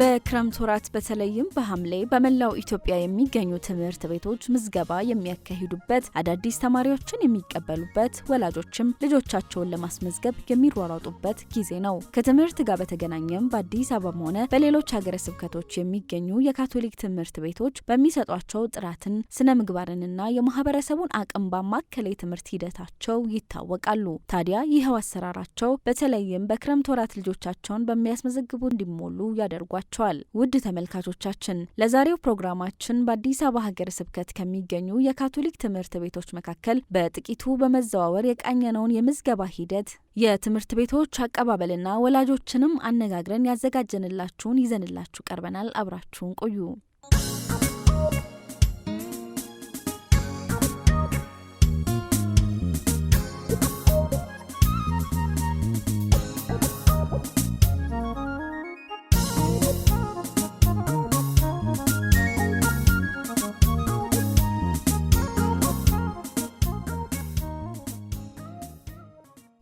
በክረምት ወራት በተለይም በሐምሌ በመላው ኢትዮጵያ የሚገኙ ትምህርት ቤቶች ምዝገባ የሚያካሂዱበት፣ አዳዲስ ተማሪዎችን የሚቀበሉበት፣ ወላጆችም ልጆቻቸውን ለማስመዝገብ የሚሯሯጡበት ጊዜ ነው። ከትምህርት ጋር በተገናኘም በአዲስ አበባም ሆነ በሌሎች ሀገረ ስብከቶች የሚገኙ የካቶሊክ ትምህርት ቤቶች በሚሰጧቸው ጥራትን፣ ስነ ምግባርንና የማህበረሰቡን አቅም ባማከለ የትምህርት ሂደታቸው ይታወቃሉ። ታዲያ ይኸው አሰራራቸው በተለይም በክረምት ወራት ልጆቻቸውን በሚያስመዘግቡ እንዲሞሉ ያደርጓቸዋል። ውድ ተመልካቾቻችን፣ ለዛሬው ፕሮግራማችን በአዲስ አበባ ሀገረ ስብከት ከሚገኙ የካቶሊክ ትምህርት ቤቶች መካከል በጥቂቱ በመዘዋወር የቃኘነውን የምዝገባ ሂደት፣ የትምህርት ቤቶች አቀባበልና ወላጆችንም አነጋግረን ያዘጋጀንላችሁን ይዘንላችሁ ቀርበናል። አብራችሁን ቆዩ።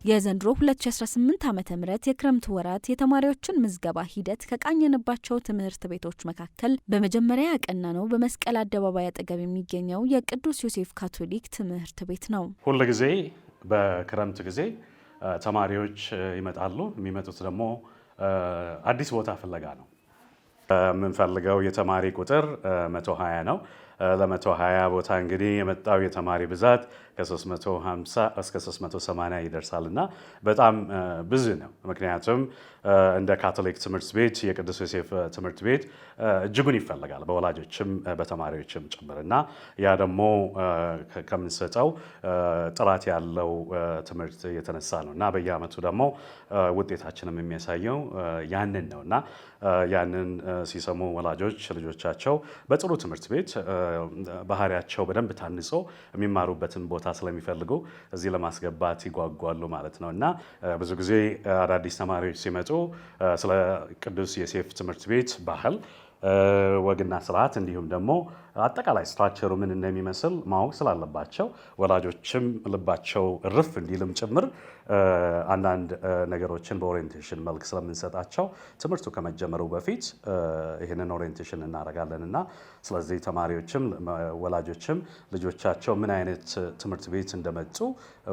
የዘንድሮ 2018 ዓ.ም የክረምት ወራት የተማሪዎችን ምዝገባ ሂደት ከቃኘንባቸው ትምህርት ቤቶች መካከል በመጀመሪያ ያቀናነው በመስቀል አደባባይ አጠገብ የሚገኘው የቅዱስ ዮሴፍ ካቶሊክ ትምህርት ቤት ነው። ሁል ጊዜ በክረምት ጊዜ ተማሪዎች ይመጣሉ። የሚመጡት ደግሞ አዲስ ቦታ ፍለጋ ነው። የምንፈልገው የተማሪ ቁጥር 120 ነው። ለ120 ቦታ እንግዲህ የመጣው የተማሪ ብዛት ከ350 እስከ 380 ይደርሳል እና በጣም ብዙ ነው። ምክንያቱም እንደ ካቶሊክ ትምህርት ቤት የቅዱስ ዮሴፍ ትምህርት ቤት እጅጉን ይፈለጋል በወላጆችም በተማሪዎችም ጭምር፣ እና ያ ደግሞ ከምንሰጠው ጥራት ያለው ትምህርት የተነሳ ነው። እና በየዓመቱ ደግሞ ውጤታችንም የሚያሳየው ያንን ነው። እና ያንን ሲሰሙ ወላጆች ልጆቻቸው በጥሩ ትምህርት ቤት ባህሪያቸው በደንብ ታንጾ የሚማሩበትን ቦታ ስለሚፈልጉ እዚህ ለማስገባት ይጓጓሉ ማለት ነው። እና ብዙ ጊዜ አዳዲስ ተማሪዎች ሲመጡ ስለ ቅዱስ ዮሴፍ ትምህርት ቤት ባህል፣ ወግና ስርዓት እንዲሁም ደግሞ አጠቃላይ structure ኡ ምን እንደሚመስል ማወቅ ስላለባቸው፣ ወላጆችም ልባቸው እርፍ እንዲልም ጭምር አንዳንድ ነገሮችን በ orientation መልክ ስለምንሰጣቸው ትምህርቱ ከመጀመሩ በፊት ይህንን orientation እናደርጋለን። እና ስለዚህ ተማሪዎችም ወላጆችም ልጆቻቸው ምን አይነት ትምህርት ቤት እንደመጡ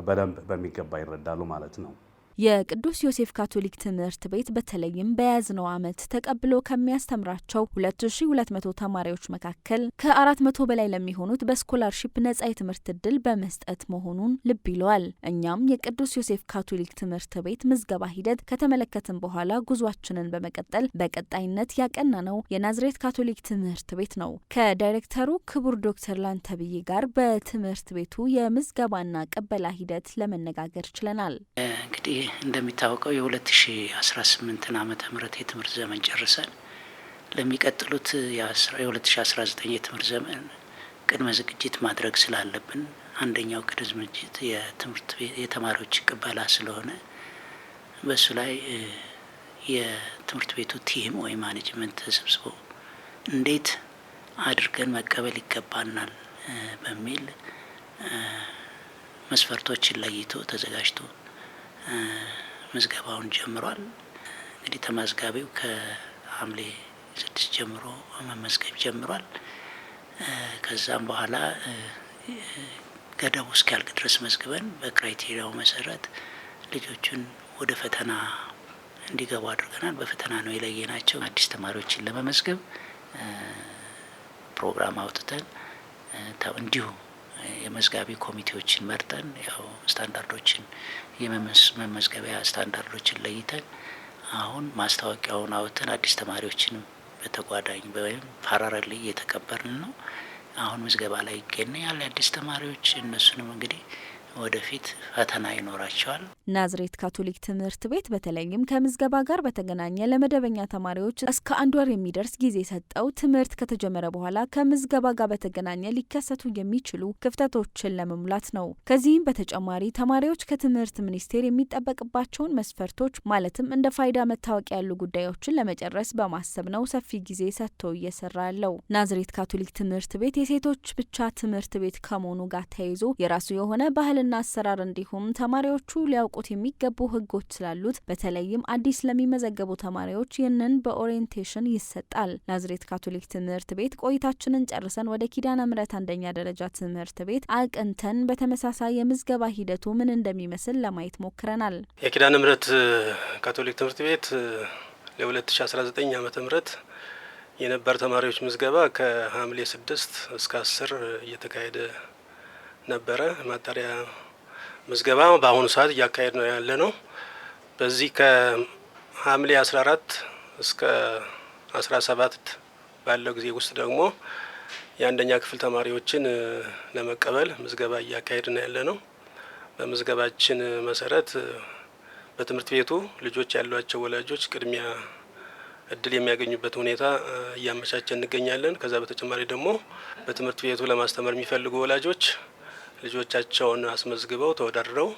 በደንብ በሚገባ ይረዳሉ ማለት ነው። የቅዱስ ዮሴፍ ካቶሊክ ትምህርት ቤት በተለይም በያዝነው ዓመት ተቀብሎ ከሚያስተምራቸው 2200 ተማሪዎች መካከል ከ400 በላይ ለሚሆኑት በ scholarship ነጻ የትምህርት እድል በመስጠት መሆኑን ልብ ይለዋል። እኛም የቅዱስ ዮሴፍ ካቶሊክ ትምህርት ቤት ምዝገባ ሂደት ከተመለከትን በኋላ ጉዟችንን በመቀጠል በቀጣይነት ያቀናነው የናዝሬት ካቶሊክ ትምህርት ቤት ነው። ከዳይሬክተሩ ክቡር ዶክተር ላንተብዬ ጋር በትምህርት ቤቱ የምዝገባና ቅበላ ሂደት ለመነጋገር ችለናል። እንግዲህ እንደሚታወቀው የ2018 ዓመተ ምህረት የትምህርት ዘመን ጨርሰን ለሚቀጥሉት የ2019 የትምህርት ዘመን ቅድመ ዝግጅት ማድረግ ስላለብን፣ አንደኛው ቅድመ ዝግጅት የትምህርት ቤት የተማሪዎች ቅበላ ስለሆነ በሱ ላይ የትምህርት ቤቱ team ወይ management ተሰብስቦ እንዴት አድርገን መቀበል ይገባናል በሚል መስፈርቶችን ለይቶ ተዘጋጅቶ ምዝገባውን ጀምሯል። እንግዲህ ተመዝጋቢው ከሐምሌ 6 ጀምሮ መመዝገብ ጀምሯል። ከዛም በኋላ ገደቡ እስኪያልቅ ድረስ መዝግበን በ criteria ው መሰረት ልጆቹን ወደ ፈተና እንዲገቡ አድርገናል። በፈተና ነው የለየናቸው። አዲስ ተማሪዎችን ለመመዝገብ ፕሮግራም አውጥተን እንዲሁ የመዝጋቢ ኮሚቴዎችን መርጠን፣ ያው ስታንዳርዶችን፣ የመመዝገቢያ ስታንዳርዶችን ለይተን፣ አሁን ማስታወቂያውን አውጥተን አዲስ ተማሪዎችንም በተጓዳኝ ወይም parallel እየተቀበልን ነው። አሁን ምዝገባ ላይ ይገኛል አዲስ ተማሪዎች። እነሱንም እንግዲህ ወደፊት ፈተና ይኖራቸዋል። ናዝሬት ካቶሊክ ትምህርት ቤት በተለይም ከምዝገባ ጋር በተገናኘ ለመደበኛ ተማሪዎች እስከ አንድ ወር የሚደርስ ጊዜ ሰጠው ትምህርት ከተጀመረ በኋላ ከምዝገባ ጋር በተገናኘ ሊከሰቱ የሚችሉ ክፍተቶችን ለመሙላት ነው። ከዚህም በተጨማሪ ተማሪዎች ከትምህርት ሚኒስቴር የሚጠበቅባቸውን መስፈርቶች ማለትም እንደ ፋይዳ መታወቂያ ያሉ ጉዳዮችን ለመጨረስ በማሰብ ነው ሰፊ ጊዜ ሰጥቶ እየሰራ ያለው። ናዝሬት ካቶሊክ ትምህርት ቤት የሴቶች ብቻ ትምህርት ቤት ከመሆኑ ጋር ተያይዞ የራሱ የሆነ ባህልና ባህልና አሰራር እንዲሁም ተማሪዎቹ ሊያውቁት የሚገቡ ሕጎች ስላሉት በተለይም አዲስ ለሚመዘገቡ ተማሪዎች ይህንን በ orientation ይሰጣል። ናዝሬት ካቶሊክ ትምህርት ቤት ቆይታችንን ጨርሰን ወደ ኪዳነ ምሕረት አንደኛ ደረጃ ትምህርት ቤት አቅንተን በተመሳሳይ የምዝገባ ሂደቱ ምን እንደሚመስል ለማየት ሞክረናል። የኪዳነ ምሕረት ካቶሊክ ትምህርት ቤት ለ2019 ዓ.ም የነባር ተማሪዎች ምዝገባ ከሐምሌ 6 እስከ 10 እየተካሄደ ነበረ። ማጣሪያ ምዝገባ በአሁኑ ሰዓት እያካሄድ ነው ያለ ነው። በዚህ ከሐምሌ 14 እስከ 17 ባለው ጊዜ ውስጥ ደግሞ የአንደኛ ክፍል ተማሪዎችን ለመቀበል ምዝገባ እያካሄድ ነው ያለ ነው። በምዝገባችን መሰረት በትምህርት ቤቱ ልጆች ያሏቸው ወላጆች ቅድሚያ እድል የሚያገኙበት ሁኔታ እያመቻቸ እንገኛለን። ከዛ በተጨማሪ ደግሞ በትምህርት ቤቱ ለማስተማር የሚፈልጉ ወላጆች ልጆቻቸውን አስመዝግበው ተወዳድረው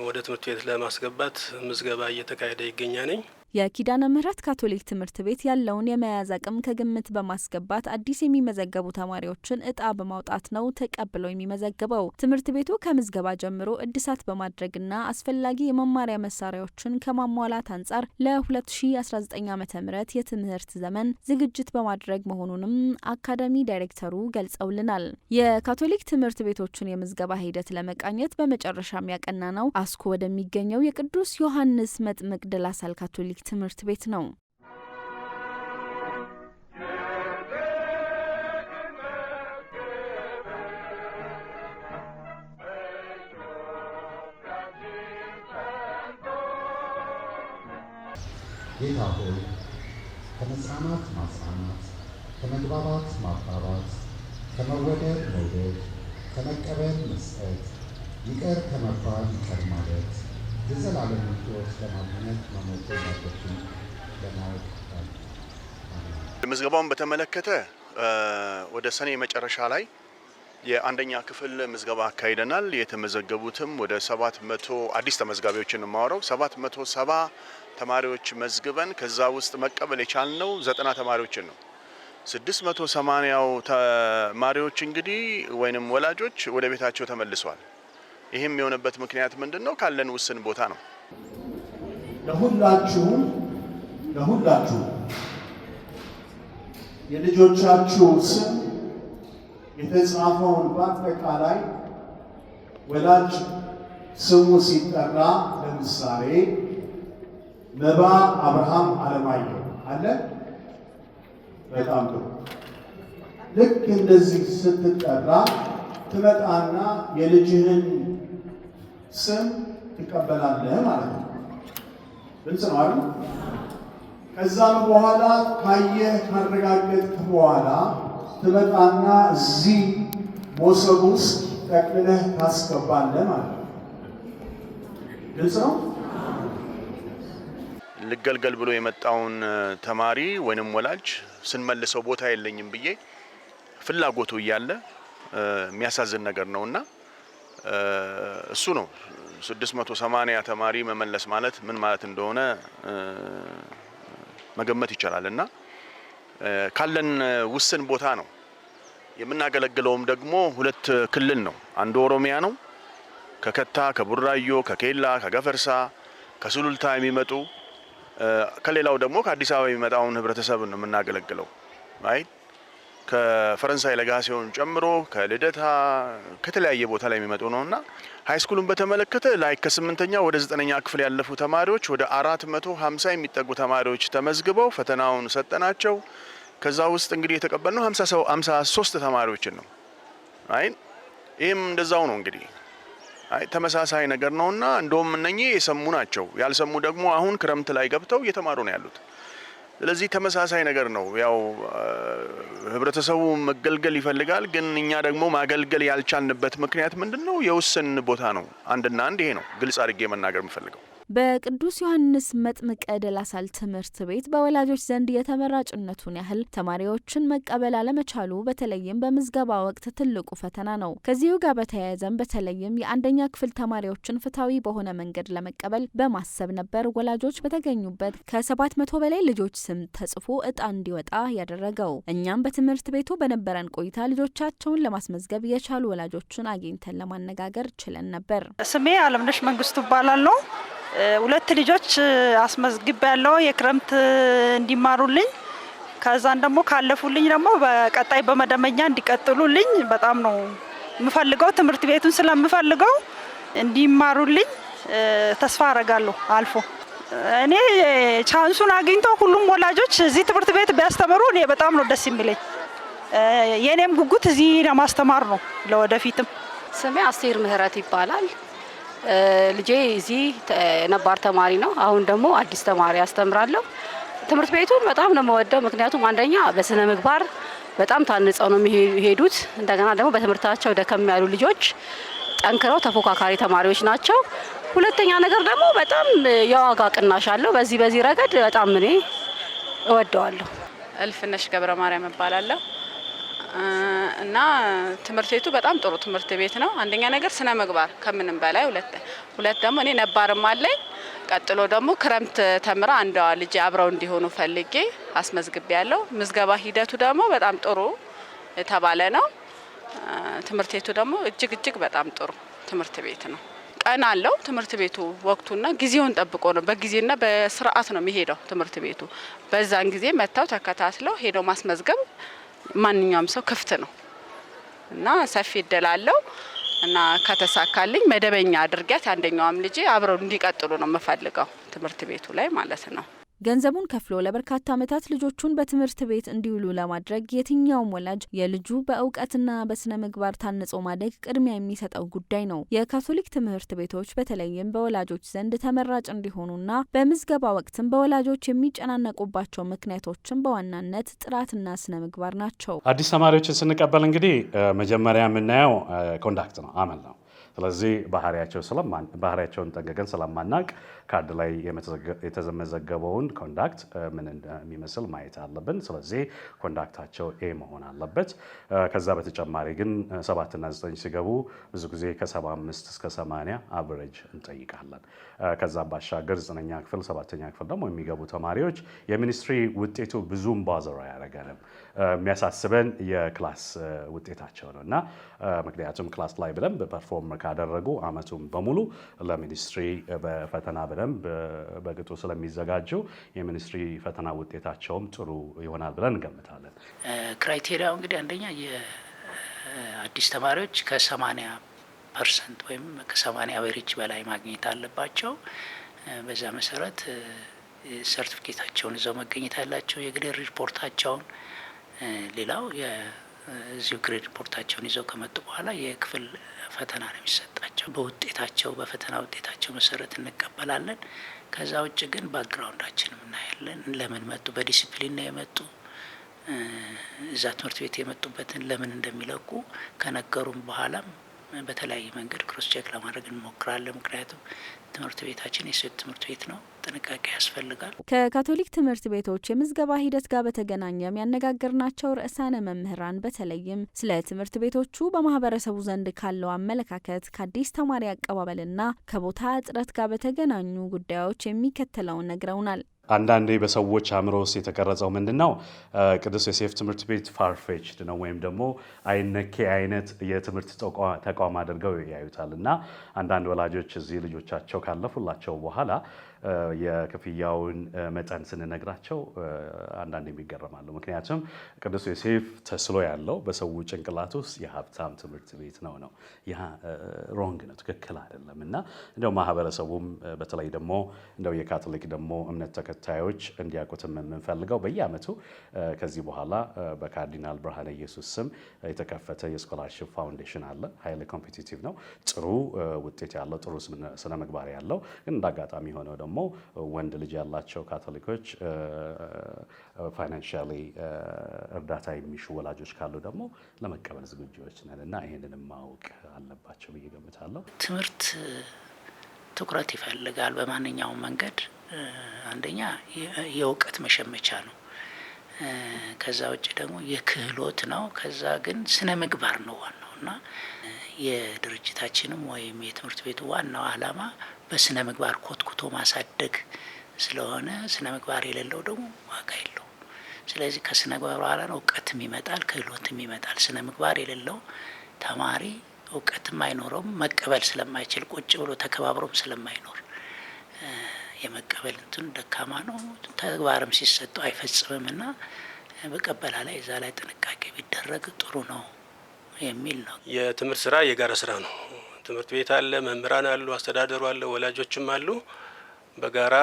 ወደ ትምህርት ቤት ለማስገባት ምዝገባ እየተካሄደ ይገኛል። የኪዳነ ምሕረት ካቶሊክ ትምህርት ቤት ያለውን የመያዝ አቅም ከግምት በማስገባት አዲስ የሚመዘገቡ ተማሪዎችን እጣ በማውጣት ነው ተቀብሎ የሚመዘግበው። ትምህርት ቤቱ ከምዝገባ ጀምሮ እድሳት በማድረግና አስፈላጊ የመማሪያ መሳሪያዎችን ከማሟላት አንጻር ለ2019 ዓ.ም የትምህርት ዘመን ዝግጅት በማድረግ መሆኑንም አካዳሚ ዳይሬክተሩ ገልጸውልናል። የካቶሊክ ትምህርት ቤቶችን የምዝገባ ሂደት ለመቃኘት በመጨረሻም ያቀናነው አስኮ ወደሚገኘው የቅዱስ ዮሐንስ መጥምቅ ደላሳል ካቶሊክ ትምህርት ቤት ነው። ጌታ ሆይ፣ ከመጽናናት ማጽናናት፣ ከመግባባት ማግባባት፣ ከመወደድ መውደድ፣ ከመቀበል መስጠት፣ ይቅር ከመባል ይቅር ማለት፣ የዘላለም ሕይወት ለማግኘት መሞት እንዳለብን ለማወቅ። ምዝገባውን በተመለከተ ወደ ሰኔ መጨረሻ ላይ የአንደኛ ክፍል ምዝገባ አካሂደናል። የተመዘገቡትም ወደ 700 አዲስ ተመዝጋቢዎችን የማወራው 770 ተማሪዎች መዝግበን ከዛ ውስጥ መቀበል የቻልነው 90 ተማሪዎችን ነው። 680ው ተማሪዎች እንግዲህ ወይንም ወላጆች ወደ ቤታቸው ተመልሰዋል። ይህም የሆነበት ምክንያት ምንድን ነው? ካለን ውስን ቦታ ነው። ለሁላችሁም የልጆቻችሁ ስም የተጻፈውን በአጠቃላይ ወላጅ ስሙ ሲጠራ፣ ለምሳሌ መባ አብርሃም አለማየሁ አለ። በጣም ጥሩ። ልክ እንደዚህ ስትጠራ ትመጣና የልጅህን ስም ትቀበላለህ ማለት ነው። ግልጽ ነው አይደል? ከዛም በኋላ ካየህ ካረጋገጥክ በኋላ ትመጣና እዚህ ሞሰብ ውስጥ ጠቅልለህ ታስገባለህ ማለት ነው። ግልጽ ነው። ልገልገል ብሎ የመጣውን ተማሪ ወይንም ወላጅ ስንመልሰው ቦታ የለኝም ብዬ ፍላጎቱ እያለ የሚያሳዝን ነገር ነውና እሱ ነው። 680 ተማሪ መመለስ ማለት ምን ማለት እንደሆነ መገመት ይቻላል። እና ካለን ውስን ቦታ ነው የምናገለግለውም ደግሞ ሁለት ክልል ነው። አንዱ ኦሮሚያ ነው። ከከታ፣ ከቡራዮ፣ ከኬላ፣ ከገፈርሳ፣ ከሱሉልታ የሚመጡ፣ ከሌላው ደግሞ ከአዲስ አበባ የሚመጣውን ህብረተሰብ ነው የምናገለግለው። Right፣ ከፈረንሳይ ለጋሲዮን ጨምሮ ከልደታ ከተለያየ ቦታ ላይ የሚመጡ ነው። እና high school ኡን በተመለከተ ላይ ከስምንተኛ ወደ ዘጠነኛ ክፍል ያለፉ ተማሪዎች ወደ 450 የሚጠጉ ተማሪዎች ተመዝግበው ፈተናውን ሰጠናቸው። ከዛ ውስጥ እንግዲህ የተቀበልነው 53 ተማሪዎችን ነው። Right፣ ይህም እንደዛው ነው እንግዲህ፣ አይ ተመሳሳይ ነገር ነውና እንደውም እነኚህ የሰሙ ናቸው። ያልሰሙ ደግሞ አሁን ክረምት ላይ ገብተው እየተማሩ ነው ያሉት። ስለዚህ ተመሳሳይ ነገር ነው። ያው ህብረተሰቡ መገልገል ይፈልጋል፣ ግን እኛ ደግሞ ማገልገል ያልቻልንበት ምክንያት ምንድን ነው? የውስን ቦታ ነው። አንድና አንድ ይሄ ነው ግልጽ አድርጌ መናገር የምፈልገው። በቅዱስ ዮሐንስ መጥምቀ ደላሳል ትምህርት ቤት በወላጆች ዘንድ የተመራጭነቱን ያህል ተማሪዎችን መቀበል አለመቻሉ በተለይም በምዝገባ ወቅት ትልቁ ፈተና ነው። ከዚሁ ጋር በተያያዘም በተለይም የአንደኛ ክፍል ተማሪዎችን ፍትሐዊ በሆነ መንገድ ለመቀበል በማሰብ ነበር ወላጆች በተገኙበት ከ700 በላይ ልጆች ስም ተጽፎ እጣ እንዲወጣ ያደረገው። እኛም በትምህርት ቤቱ በነበረን ቆይታ ልጆቻቸውን ለማስመዝገብ የቻሉ ወላጆችን አግኝተን ለማነጋገር ችለን ነበር። ስሜ አለምነሽ መንግስቱ እባላለሁ። ሁለት ልጆች አስመዝግቤያለሁ የክረምት እንዲማሩልኝ፣ ከዛን ደግሞ ካለፉልኝ ደግሞ በቀጣይ በመደበኛ እንዲቀጥሉልኝ በጣም ነው የምፈልገው። ትምህርት ቤቱን ስለምፈልገው እንዲማሩልኝ ተስፋ አረጋለሁ። አልፎ እኔ chance ኡን አግኝቶ ሁሉም ወላጆች እዚህ ትምህርት ቤት ቢያስተምሩ እኔ በጣም ነው ደስ የሚለኝ። የእኔም ጉጉት እዚህ ለማስተማር ነው ለወደፊትም። ስሜ አስቴር ምህረት ይባላል። ልጄ እዚህ ነባር ተማሪ ነው። አሁን ደግሞ አዲስ ተማሪ አስተምራለሁ። ትምህርት ቤቱን በጣም ነው የምወደው። ምክንያቱም አንደኛ በስነ ምግባር በጣም ታንጸው ነው የሚሄዱት። እንደገና ደግሞ በትምህርታቸው ደከም ያሉ ልጆች ጠንክረው ተፎካካሪ ተማሪዎች ናቸው። ሁለተኛ ነገር ደግሞ በጣም የዋጋ ቅናሽ አለው። በዚህ በዚህ ረገድ በጣም እኔ እወደዋለሁ። እልፍነሽ ገብረ ማርያም እባላለሁ እና ትምህርት ቤቱ በጣም ጥሩ ትምህርት ቤት ነው። አንደኛ ነገር ስነ ምግባር ከምንም በላይ፣ ሁለት ደግሞ እኔ ነባርም አለኝ። ቀጥሎ ደግሞ ክረምት ተምራ አንዷ ልጅ አብረው እንዲሆኑ ፈልጌ አስመዝግቤያለሁ። ምዝገባ ሂደቱ ደግሞ በጣም ጥሩ የተባለ ነው። ትምህርት ቤቱ ደግሞ እጅግ እጅግ በጣም ጥሩ ትምህርት ቤት ነው። ቀን አለው ትምህርት ቤቱ፣ ወቅቱና ጊዜውን ጠብቆ ነው፣ በጊዜና በስርዓት ነው የሚሄደው ትምህርት ቤቱ። በዛን ጊዜ መጥተው ተከታትለው ሄደው ማስመዝገብ ማንኛውም ሰው ክፍት ነው እና ሰፊ እድል አለው እና ከተሳካልኝ መደበኛ አድርጊያት አንደኛዋም ልጄ አብረው እንዲቀጥሉ ነው የምፈልገው ትምህርት ቤቱ ላይ ማለት ነው። ገንዘቡን ከፍሎ ለበርካታ ዓመታት ልጆቹን በትምህርት ቤት እንዲውሉ ለማድረግ የትኛውም ወላጅ የልጁ በእውቀትና በስነ ምግባር ታንጾ ማደግ ቅድሚያ የሚሰጠው ጉዳይ ነው። የካቶሊክ ትምህርት ቤቶች በተለይም በወላጆች ዘንድ ተመራጭ እንዲሆኑና በምዝገባ ወቅትም በወላጆች የሚጨናነቁባቸው ምክንያቶችን በዋናነት ጥራትና ስነ ምግባር ናቸው። አዲስ ተማሪዎችን ስንቀበል እንግዲህ መጀመሪያ የምናየው conduct ነው፣ አመል ነው። ስለዚህ ባህሪያቸውን ጠንቅቀን ስለማናቅ ካርድ ላይ የተመዘገበውን conduct ምን እንደሚመስል ማየት አለብን። ስለዚህ conduct ኣቸው A መሆን አለበት። ከዛ በተጨማሪ ግን 7ና 9 ሲገቡ ብዙ ጊዜ ከ75 እስከ 80 average እንጠይቃለን። ከዛ ባሻገር ዘጠነኛ ክፍል፣ ሰባተኛ ክፍል ደግሞ የሚገቡ ተማሪዎች የ ministry ውጤቱ ብዙም bother አያደርገንም። የሚያሳስበን የ class ውጤታቸው ነው እና ምክንያቱም class ላይ በደንብ perform ካደረጉ አመቱን በሙሉ ለ ministry በፈተና በደንብ በቅጡ ስለሚዘጋጁ የ ministry ፈተና ውጤታቸውም ጥሩ ይሆናል ብለን እንገምታለን። Criteria ው እንግዲህ አንደኛ የአዲስ ተማሪዎች ከ80% ወይም ከ80 average በላይ ማግኘት አለባቸው። በዛ መሰረት ሰርቲፊኬታቸውን ይዘው መገኘት አላቸው፣ የ grade ሪፖርታቸውን። ሌላው የዚሁ grade ሪፖርታቸውን ይዘው ከመጡ በኋላ የክፍል ፈተና ነው የሚሰጣቸው። በውጤታቸው፣ በፈተና ውጤታቸው መሰረት እንቀበላለን። ከዛ ውጭ ግን background ኣችንም እናያለን። ለምን መጡ፣ በዲሲፕሊን ነው የመጡ፣ እዛ ትምህርት ቤት የመጡበትን ለምን እንደሚለቁ ከነገሩም በኋላም በተለያየ መንገድ cross check ለማድረግ እንሞክራለን። ምክንያቱም ትምህርት ቤታችን የሴት ትምህርት ቤት ነው፣ ጥንቃቄ ያስፈልጋል። ከካቶሊክ ትምህርት ቤቶች የምዝገባ ሂደት ጋር በተገናኘም ያነጋገርናቸው ርዕሳነ መምህራን በተለይም ስለ ትምህርት ቤቶቹ በማህበረሰቡ ዘንድ ካለው አመለካከት፣ ከአዲስ ተማሪ አቀባበልና ከቦታ እጥረት ጋር በተገናኙ ጉዳዮች የሚከተለውን ነግረውናል። አንዳንዴ በሰዎች አእምሮ ውስጥ የተቀረጸው ምንድን ነው? ቅዱስ ዮሴፍ ትምህርት ቤት far-fetched ነው ወይም ደግሞ አይነኬ አይነት የትምህርት ተቋም አድርገው ያዩታል እና አንዳንድ ወላጆች እዚህ ልጆቻቸው ካለፉላቸው በኋላ የክፍያውን መጠን ስንነግራቸው አንዳንድ የሚገረማሉ። ምክንያቱም ቅዱስ ዮሴፍ ተስሎ ያለው በሰው ጭንቅላት ውስጥ የሀብታም ትምህርት ቤት ነው። ያ wrong ነው፣ ትክክል አይደለም። እና እንደው ማህበረሰቡም በተለይ ደግሞ እንደው የካቶሊክ ደግሞ እምነት ተከታዮች እንዲያውቁትም የምንፈልገው በየዓመቱ ከዚህ በኋላ በካርዲናል ብርሃነ ኢየሱስ ስም የተከፈተ የ scholarship foundation አለ። Highly competitive ነው። ጥሩ ውጤት ያለው፣ ጥሩ ስነ ምግባር ያለው፣ ግን እንደ አጋጣሚ ሆነው ደግሞ ወንድ ልጅ ያላቸው ካቶሊኮች financially እርዳታ የሚሹ ወላጆች ካሉ ደግሞ ለመቀበል ዝግጁዎች ነን እና ይሄንንም ማወቅ አለባቸው ብዬ ገምታለሁ። ትምህርት ትኩረት ይፈልጋል። በማንኛውም መንገድ አንደኛ የእውቀት መሸመቻ ነው። ከዛ ውጭ ደግሞ የክህሎት ነው። ከዛ ግን ስነ ምግባር ነው ዋናው እና የድርጅታችንም ወይም የትምህርት ቤቱ ዋናው ዓላማ በስነ ምግባር ኮትኩቶ ማሳደግ ስለሆነ ስነ ምግባር የሌለው ደግሞ ዋጋ የለውም። ስለዚህ ከስነ ምግባር በኋላ ነው እውቀትም ይመጣል፣ ክህሎትም ይመጣል። ስነ ምግባር የሌለው ተማሪ እውቀትም አይኖረውም፣ መቀበል ስለማይችል ቁጭ ብሎ ተከባብሮም ስለማይኖር የመቀበል እንትኑ ደካማ ነው። ተግባርም ሲሰጠው አይፈጽምም እና በቀበላ ላይ እዛ ላይ ጥንቃቄ ቢደረግ ጥሩ ነው የሚል ነው። የትምህርት ስራ የጋራ ስራ ነው። ትምህርት ቤት አለ፣ መምህራን አሉ፣ አስተዳደሩ አለ፣ ወላጆችም አሉ። በጋራ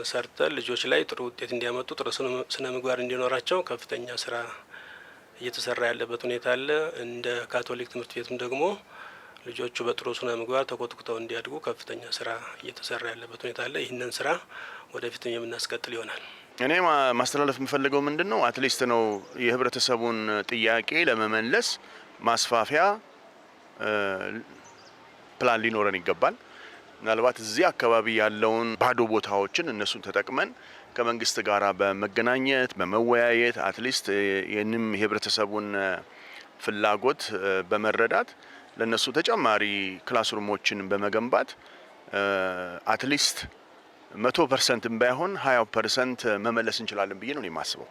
ሰርተን ልጆች ላይ ጥሩ ውጤት እንዲያመጡ፣ ጥሩ ስነ ምግባር እንዲኖራቸው ከፍተኛ ስራ እየተሰራ ያለበት ሁኔታ አለ። እንደ ካቶሊክ ትምህርት ቤትም ደግሞ ልጆቹ በጥሩ ስነ ምግባር ተኮትኩተው እንዲያድጉ ከፍተኛ ስራ እየተሰራ ያለበት ሁኔታ አለ። ይህንን ስራ ወደፊትም የምናስቀጥል ይሆናል። እኔ ማስተላለፍ የምፈልገው ምንድን ነው፣ at least ነው የህብረተሰቡን ጥያቄ ለመመለስ ማስፋፊያ ፕላን ሊኖረን ይገባል። ምናልባት እዚህ አካባቢ ያለውን ባዶ ቦታዎችን እነሱን ተጠቅመን ከመንግስት ጋር በመገናኘት፣ በመወያየት፣ at least ይህንም የህብረተሰቡን ፍላጎት በመረዳት ለነሱ ተጨማሪ classroom ኦችን በመገንባት at least 100% ባይሆን 20% መመለስ እንችላለን ብዬ ነው የማስበው።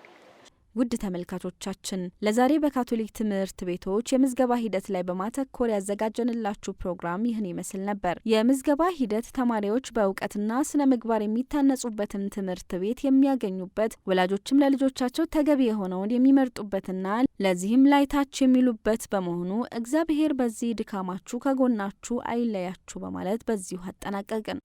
ውድ ተመልካቾቻችን፣ ለዛሬ በካቶሊክ ትምህርት ቤቶች የምዝገባ ሂደት ላይ በማተኮር ያዘጋጀንላችሁ ፕሮግራም ይህን ይመስል ነበር። የምዝገባ ሂደት ተማሪዎች በእውቀትና ስነ ምግባር የሚታነጹበትን ትምህርት ቤት የሚያገኙበት፣ ወላጆችም ለልጆቻቸው ተገቢ የሆነውን የሚመርጡበትና ለዚህም ላይ ታች የሚሉበት በመሆኑ እግዚአብሔር በዚህ ድካማችሁ ከጎናችሁ አይለያችሁ በማለት በዚሁ አጠናቀቅን።